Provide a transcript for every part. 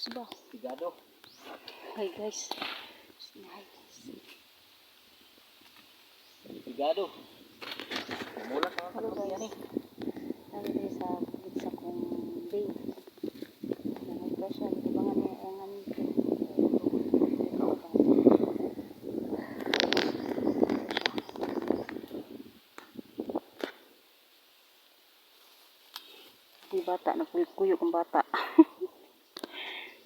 Ba? Sigado. Hi guys. Hi guys. Sigado. Mula sa Hello guys. Nandito sa bukid sa kong bay. Nangay siya. Gitabangan niya ang auntie. Ang bata, nagkuyok ang bata.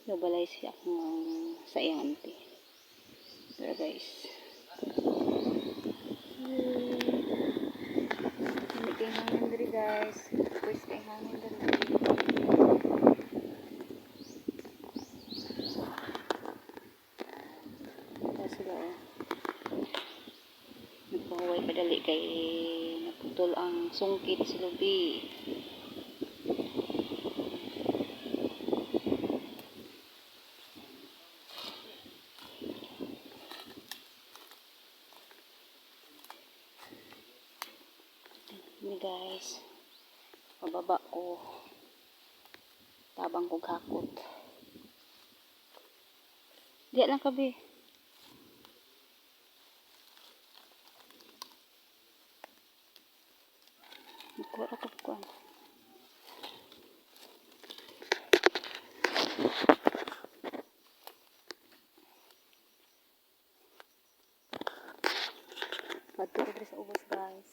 Nabalay siya akong sa iyang auntie. Pero guys, hindi kay hangin diri guys. First kay hangin diri. Kaya sila oh. Nagpahuway padali kay naputol ang sungkit sa lubi. Ni guys. Pababa ko. Tabang kog hakot. Diya lang kabi. Nakuha ako kuan. Padto ko diri sa ubos guys.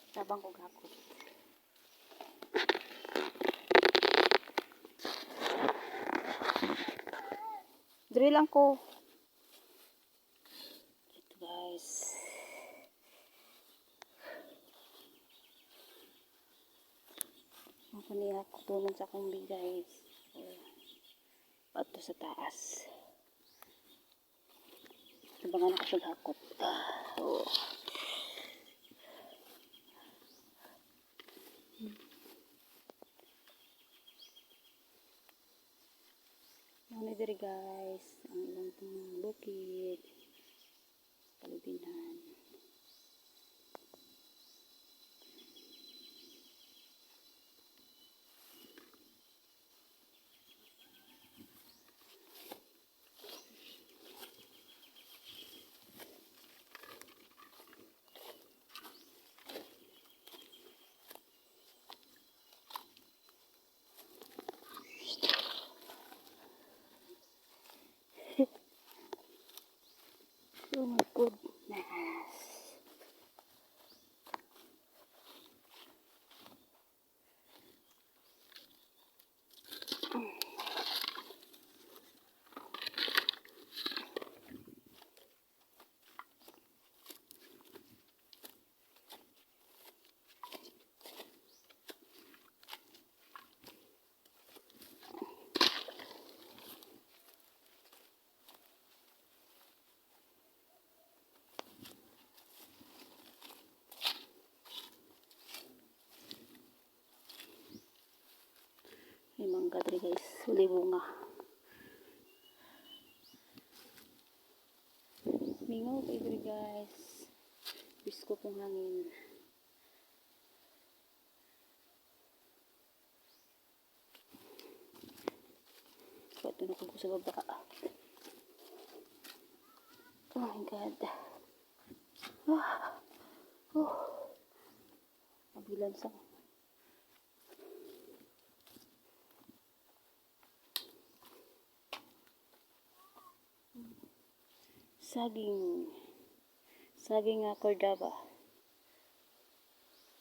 Tabang kog hakot. Diri lang ko. Ito guys. Ako niya kutunan sa akong guys. Oh. Padto sa taas. Tabangan ako siya hakot. Ah, oh. Mao diri guys, ang ilang bukid, palubinhan. Oh my goodness. May mangga diri guys, wala bunga. Mingaw kay diri guys. Bisko pong hangin. Pato na ko sa baba. Oh my God. Ah. Oh. Kabilan sa saging. Saging nga Cordova.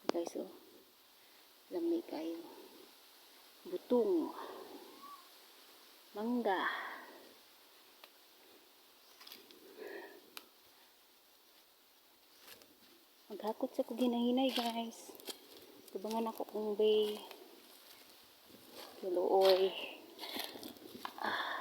Guys, oh. Lami kayo. Butong. Mangga. Maghakot sa kog hinahinay guys. Tabangan ako kong bay. Luoy. Ah.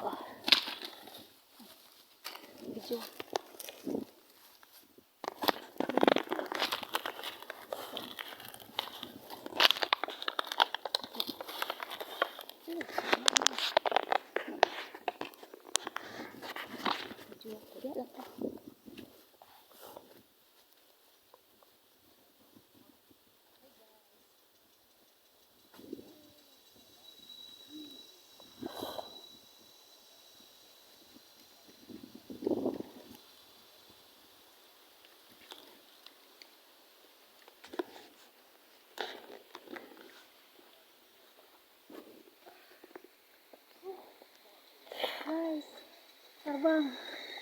Ah. Video. Ha?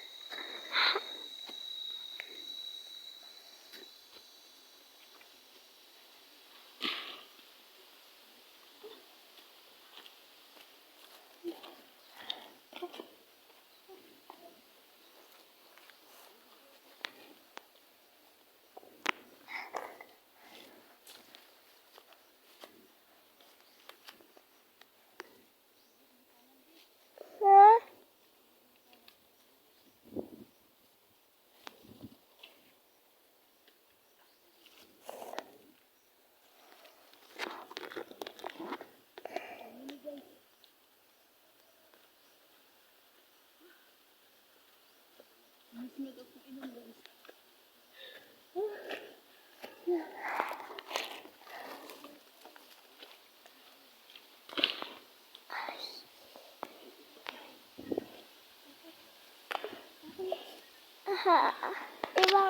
Aha. Iba.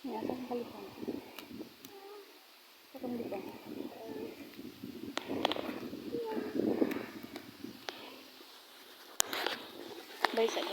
Nga, sa kang kalipang. Sa kang lipang. Bay sa